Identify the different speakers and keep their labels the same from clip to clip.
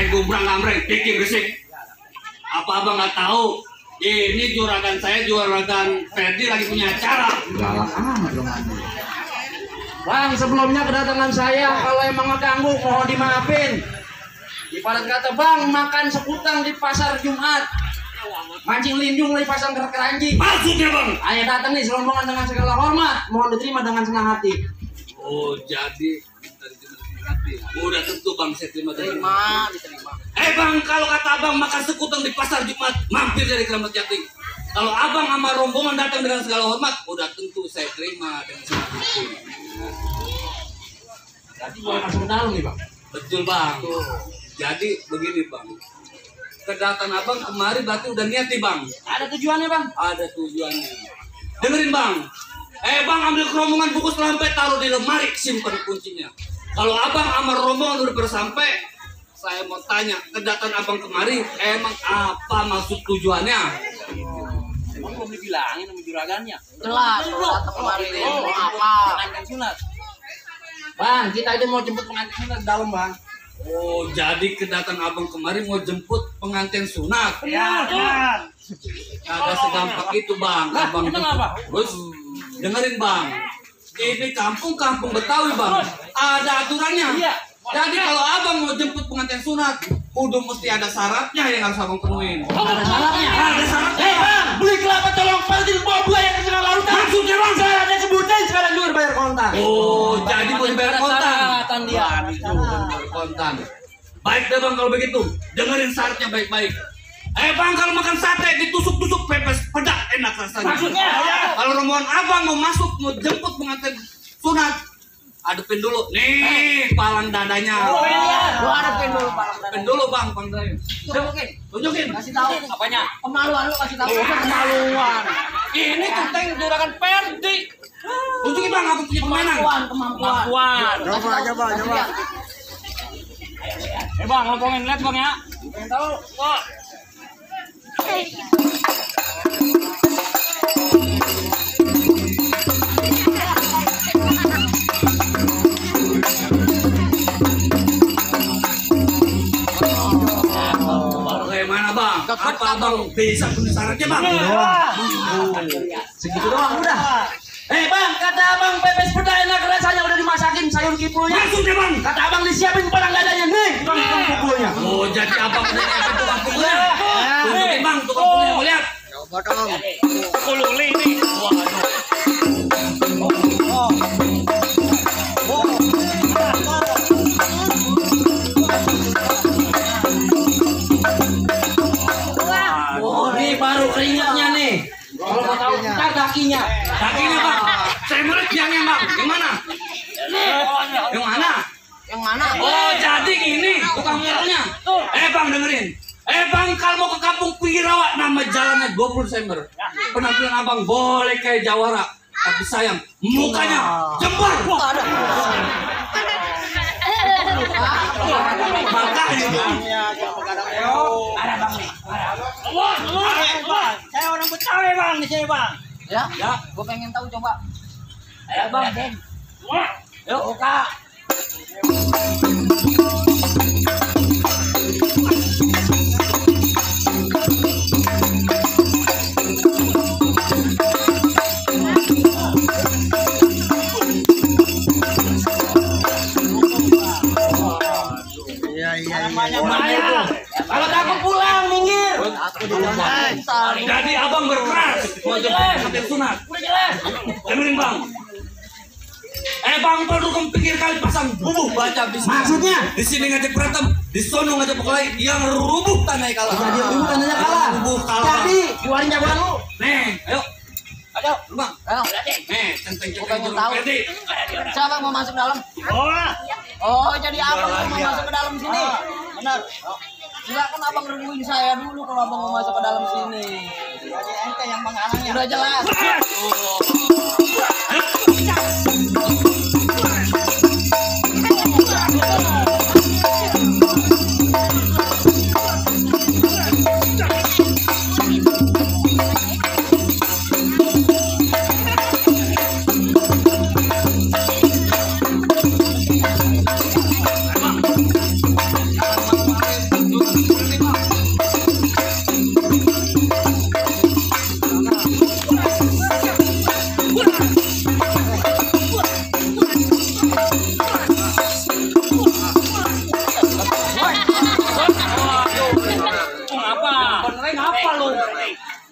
Speaker 1: Gumbrang bikin berisik. Apa abang nggak tahu? Ini juragan saya, juragan Ferdi lagi punya acara.
Speaker 2: Galak amat dong. Bang, sebelumnya kedatangan saya kalau emang ngeganggu mohon dimaafin. Ibarat kata bang makan sekutang di pasar Jumat, mancing lindung di pasar keranji.
Speaker 1: Maksudnya bang?
Speaker 2: Ayah datang nih serombongan dengan segala hormat, mohon diterima dengan senang hati.
Speaker 1: Oh jadi udah tentu bang saya terima.
Speaker 2: Diterima.
Speaker 1: Bang, kalau kata abang makan sekutang di pasar Jumat, mampir dari Keramat Jati. Kalau abang sama rombongan datang dengan segala hormat, udah tentu saya terima dengan senang hati.
Speaker 2: Jadi boleh masuk ke dalam nih bang.
Speaker 1: Betul bang. Jadi begini bang, kedatangan abang kemari berarti udah niat nih bang.
Speaker 2: Ada tujuannya bang?
Speaker 1: Ada tujuannya. Dengerin bang. Bang, ambil kerombongan bungkus lampe, taruh di lemari, simpan kuncinya. Kalau abang sama rombongan udah bersampai, saya mau tanya, kedatangan abang kemari emang apa maksud tujuannya?
Speaker 2: Emang belum dibilangin sama juragannya.
Speaker 3: Jelas, datang kemarin mau apa?
Speaker 2: Pengantin sunat. Bang, kita itu mau jemput pengantin sunat dalam bang.
Speaker 1: Oh, jadi kedatangan abang kemari mau jemput pengantin sunat?
Speaker 2: Ya, kan.
Speaker 1: Kagak segampang itu bang.
Speaker 2: Lah,
Speaker 1: Abang
Speaker 2: emang
Speaker 1: jemput.
Speaker 2: apa?
Speaker 1: Terus, dengerin bang. Ini kampung Betawi bang. Ada aturannya.
Speaker 2: Iya.
Speaker 1: Jadi kalau abang mau jemput pengantin sunat, kudu mesti ada syaratnya yang harus abang penuhin.
Speaker 2: Ada syaratnya.
Speaker 1: Ada syaratnya.
Speaker 2: Bang, beli kelapa tolong peltin bawa buah yang kesana lautan.
Speaker 1: Maksudnya bang?
Speaker 2: Saya ada sebutin sekarang juga bayar kontan.
Speaker 1: Oh, jadi mau bayar kontan.
Speaker 2: Syaratan dia.
Speaker 1: Kontan. Baik deh bang kalau begitu. Dengerin syaratnya baik-baik. Bang, kalau makan sate ditusuk-tusuk pepes pedak enak rasanya.
Speaker 2: Maksudnya?
Speaker 1: Kalau rombongan abang mau masuk mau jemput pengantin sunat, adepin dulu. Nih, palang dadanya.
Speaker 2: Oh, iya.
Speaker 3: Lu hadapin dulu palang
Speaker 1: Adepin dulu bang, palang dadanya.
Speaker 3: Tunjukin.
Speaker 1: Tunjukin.
Speaker 3: Kasih tahu.
Speaker 2: Apanya?
Speaker 3: Kemaluan lu kasih tahu.
Speaker 2: Kemaluan.
Speaker 1: Ini tentang juragan Ferdi. Tunjukin bang, aku punya permainan.
Speaker 3: Kemampuan.
Speaker 2: Coba. Bang, ngomongin lihat bang ya. Pengen tahu. Wah.
Speaker 1: Bagaimana bang? Apa bang bisa penuhi syaratnya bang?
Speaker 2: Segitu doang udah. Bang, kata abang pepes pedas enak rasanya udah dimasakin sayur kipulnya.
Speaker 1: Maksudnya bang?
Speaker 2: Kata abang disiapin palang dadanya nih, tukang pukulnya.
Speaker 1: Oh, jadi abang udah nyiapin tukang pukulnya. Tunjukin bang, tukang pukulnya mau lihat.
Speaker 2: Coba dong.
Speaker 1: Kululi ini. Waduh.
Speaker 2: Oh, ini baru keringatnya nih. Kalau mau tahu ntar kakinya.
Speaker 1: Kakinya bang. Saya mau lihat tiangnya bang. Yang mana? Yang mana?
Speaker 3: Yang mana?
Speaker 1: Oh, jadi ini tukang pukulnya. Bang dengerin. Bang, kalau mau ke kampung Pirawa, nama jalannya 20 Desember. Penampilan abang boleh kayak Jawara, tapi sayang mukanya jembar. Makanya
Speaker 2: Ada bang nih. Saya orang Betawi bang di sini bang.
Speaker 3: Ya?
Speaker 1: ya.
Speaker 3: Gue pengen tahu coba.
Speaker 2: Ayo bang, Den. Yuk, Kak. Kalau takut pulang, minggir.
Speaker 1: Jadi abang berkeras mau jemput pengantin sunat.
Speaker 2: Udah jelas.
Speaker 1: Dengerin bang. Bang, baru kamu pikir kali pasang bubuh baca bismillah.
Speaker 2: Maksudnya?
Speaker 1: Di sini ngajak berantem, Di sono ngajak pokoknya yang rubuh tanah kalah.
Speaker 2: Jadi rubuh tanahnya kalah.
Speaker 1: Rubuh kalah.
Speaker 2: Jadi keluarin jagoan lu.
Speaker 1: Nih, ayo.
Speaker 3: Ayo.
Speaker 1: Lu Bang.
Speaker 3: Ayo.
Speaker 1: Nih, centeng
Speaker 3: Gua pengen tahu. Siapa yang mau masuk dalam? Oh, jadi abang yang mau masuk ke dalam sini. Benar. Silakan abang nungguin saya dulu kalau abang mau masuk ke dalam sini. Jadi ente yang menghalangnya. Udah jelas.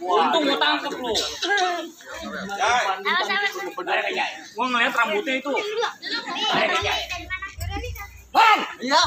Speaker 4: Untung gue tangkep lu. Gue ngeliat rambutnya itu. Bang!
Speaker 3: Iya.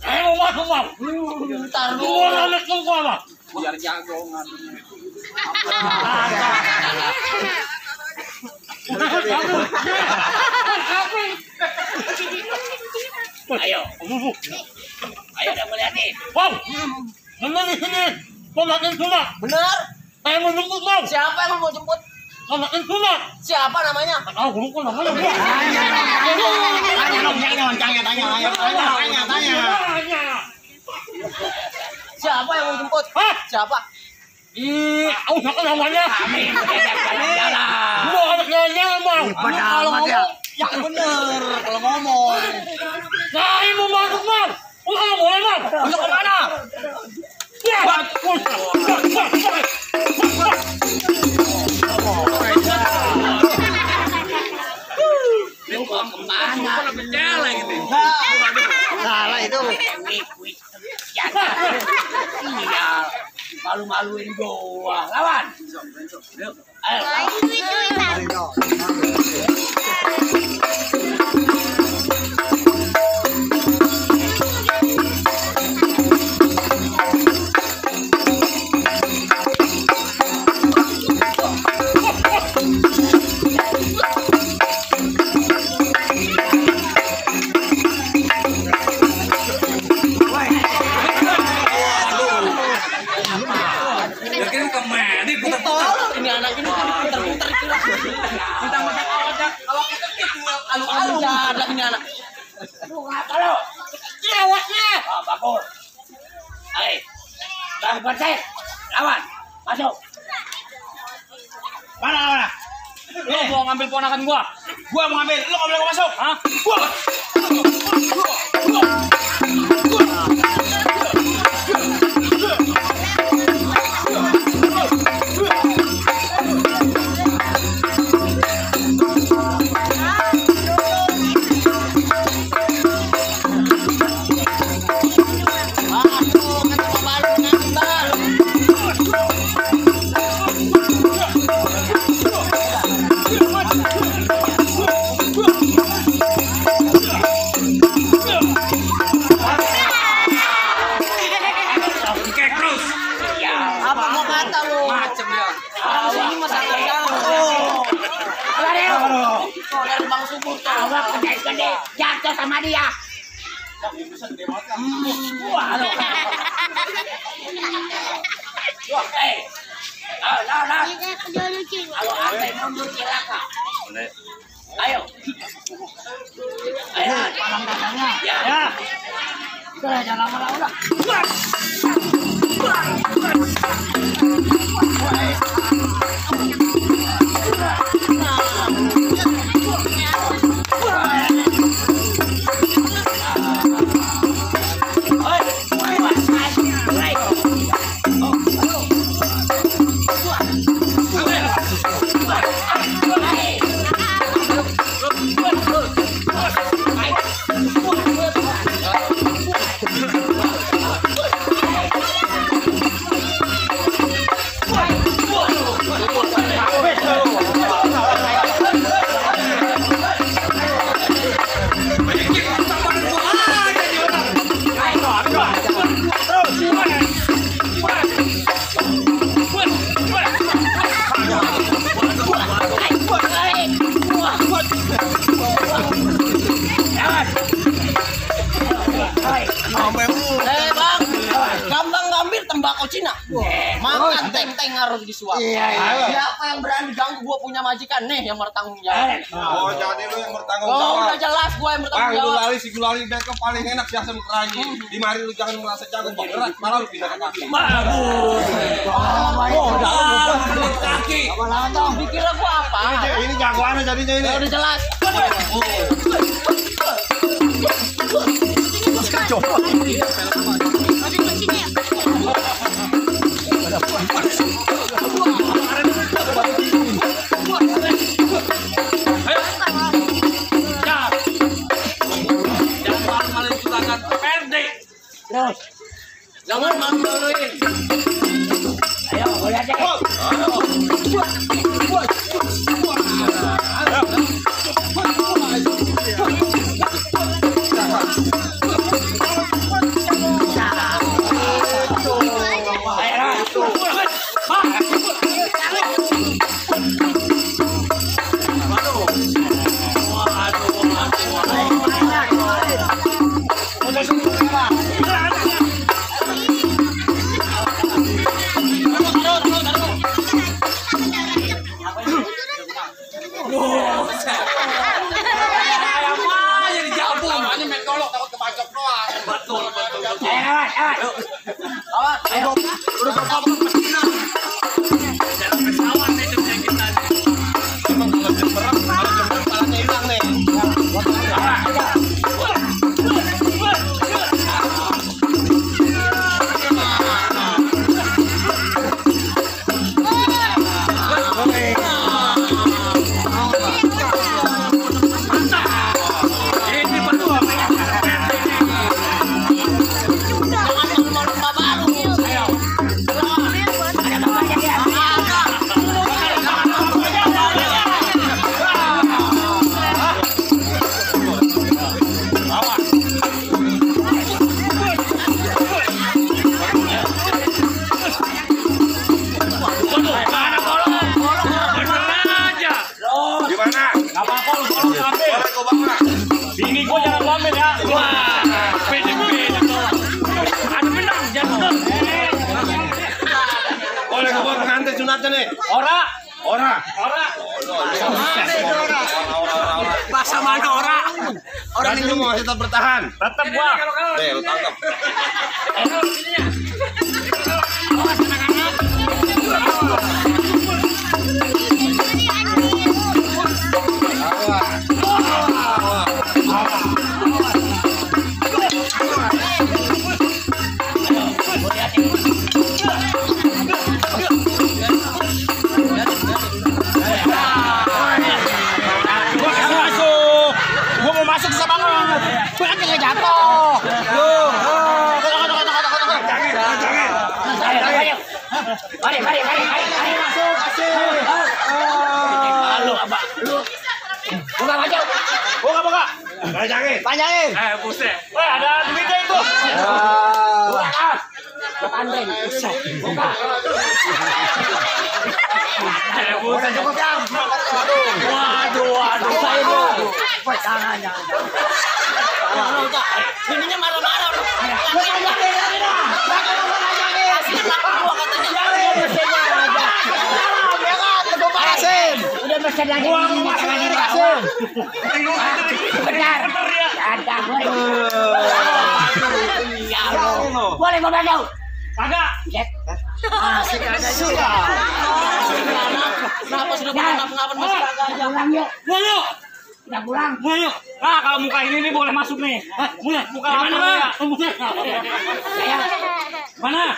Speaker 4: Ayo masuk bang.
Speaker 3: Ntar
Speaker 4: Gue
Speaker 3: dulu.
Speaker 4: ngeliat lu gua bang.
Speaker 3: Biar jago ngadunya.
Speaker 4: Ayo. Ayo udah mulai nih. Bang! Bener di sini. Pemakin sunat.
Speaker 3: Benar.
Speaker 4: Saya mau jemput bang.
Speaker 3: Siapa yang mau jemput?
Speaker 4: Pemakin sunat.
Speaker 3: Siapa namanya?
Speaker 4: Tahu gue lupa namanya. Tanya.
Speaker 3: Siapa yang mau jemput?
Speaker 4: Hah?
Speaker 3: Siapa?
Speaker 4: Tahu siapa namanya? Gua anak jalan bang.
Speaker 3: Kalau ngomong, yang bener. Kalau ngomong.
Speaker 4: Saya mau masuk bang. Nggak boleh bang.
Speaker 3: Untuk kemana?
Speaker 4: Ya.
Speaker 1: Kemana? Berjalan gitu.
Speaker 3: Salah itu.
Speaker 4: Iya. Malu-maluin gua. Lawan. Ayo.
Speaker 1: Yakin kemana? Putar-putar.
Speaker 3: Tolong ini anak ini putar-putar itu. Kita makan awak kecil alung-alung jadak ini anak.
Speaker 4: Halo. Lewatnya. Oh, bagus. Ayo. Bang Persik. Lawan. Masuk. Mana? Lu mau ngambil ponakan gua?
Speaker 3: Gua mau ngambil, lu enggak boleh masuk.
Speaker 4: Hah?
Speaker 3: Gua. Apa mau kata lu?
Speaker 1: Macem dia.
Speaker 3: Orang sini masalah kamu. Kok dari Bang Subur tuh.
Speaker 4: Awak gede-gede jatuh sama dia. Wah, lo. Kalau sampai mundur cilaka. Ayo. Ayo, malam datangnya. Ya. Udah, jangan lama-lama.
Speaker 3: kau Cina. Makan teng-teng harus disuap. Siapa yang berani ganggu gua punya majikan nih yang bertanggung jawab.
Speaker 5: Oh, jadi lu yang bertanggung
Speaker 3: Oh,
Speaker 5: jawab.
Speaker 3: udah jelas gua yang
Speaker 5: Bang,
Speaker 3: bertanggung
Speaker 5: lu
Speaker 3: jawab.
Speaker 5: lari si Gulali backup paling enak sih asam keranji. Di mari lu jangan merasa jago bergerak, malah lu pindah ke kaki.
Speaker 1: Kaki.
Speaker 3: Dikira gua apa?
Speaker 5: Ini jagoannya jadinya ini.
Speaker 3: Udah jelas.
Speaker 1: Jangan malu-maluin.
Speaker 4: Ayo, boleh aja.
Speaker 1: Bahasa mana ora?
Speaker 5: Orang ini mau tetap bertahan.
Speaker 4: Tetap gua.
Speaker 5: Deh, lu tangkap.
Speaker 4: Mari masuk. Malu abah. Buka. Panjangin.
Speaker 1: Buset.
Speaker 4: Wah, ada duitnya itu. Buka. Kepandeng. Buka.
Speaker 1: Buset.
Speaker 4: Cukup jam. Waduh. Saya itu. Jangan.
Speaker 3: Ininya marah-marah.
Speaker 4: Udah pesen lagi. Benar. Ada gue. Boleh gue bantu?
Speaker 1: Kagak.
Speaker 3: Masih ada juga. Kenapa sudah ngapa-ngapa masih kagak aja?
Speaker 4: Pulang yuk.
Speaker 1: Mulu.
Speaker 4: Udah pulang.
Speaker 1: Mulu. Ah, kalau muka ini nih boleh masuk nih. Mulu. Muka mana, Bang?
Speaker 4: Saya.
Speaker 1: Mana?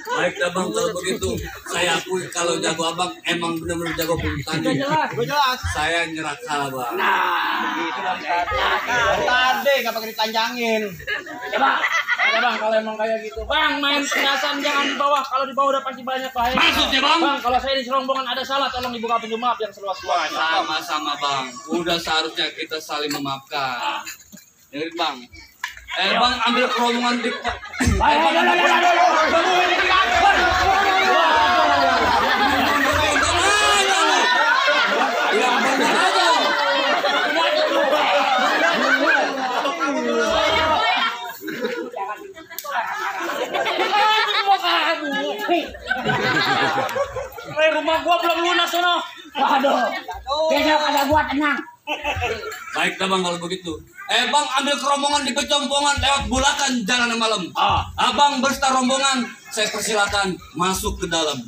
Speaker 1: Baik abang, kalau begitu saya akui kalau jago abang emang benar-benar jago bulu tangkis.
Speaker 3: Jelas.
Speaker 1: Saya nyerah kalah bang.
Speaker 3: Tadi nggak pakai dipanjangin.
Speaker 4: Coba.
Speaker 2: Ada bang, kalau emang kayak gitu bang, main perhiasan jangan di bawah. Kalau di bawah udah pasti banyak bahaya.
Speaker 1: Maksudnya bang?
Speaker 2: Bang, kalau saya di serombongan ada salah, tolong dibuka pintu maaf yang seluas-luasnya.
Speaker 1: Sama-sama bang. Udah seharusnya kita saling memaafkan. Dengerin bang. Bang ambil kerombolan di.
Speaker 4: Rumah gua belum lunas sono.
Speaker 3: Waduh. Besok ada gua tenang.
Speaker 1: Baik dah bang kalau begitu. Bang ambil kerombongan di pecompongan lewat bulakan jalan malam. Abang berserta rombongan, saya persilakan masuk ke dalam.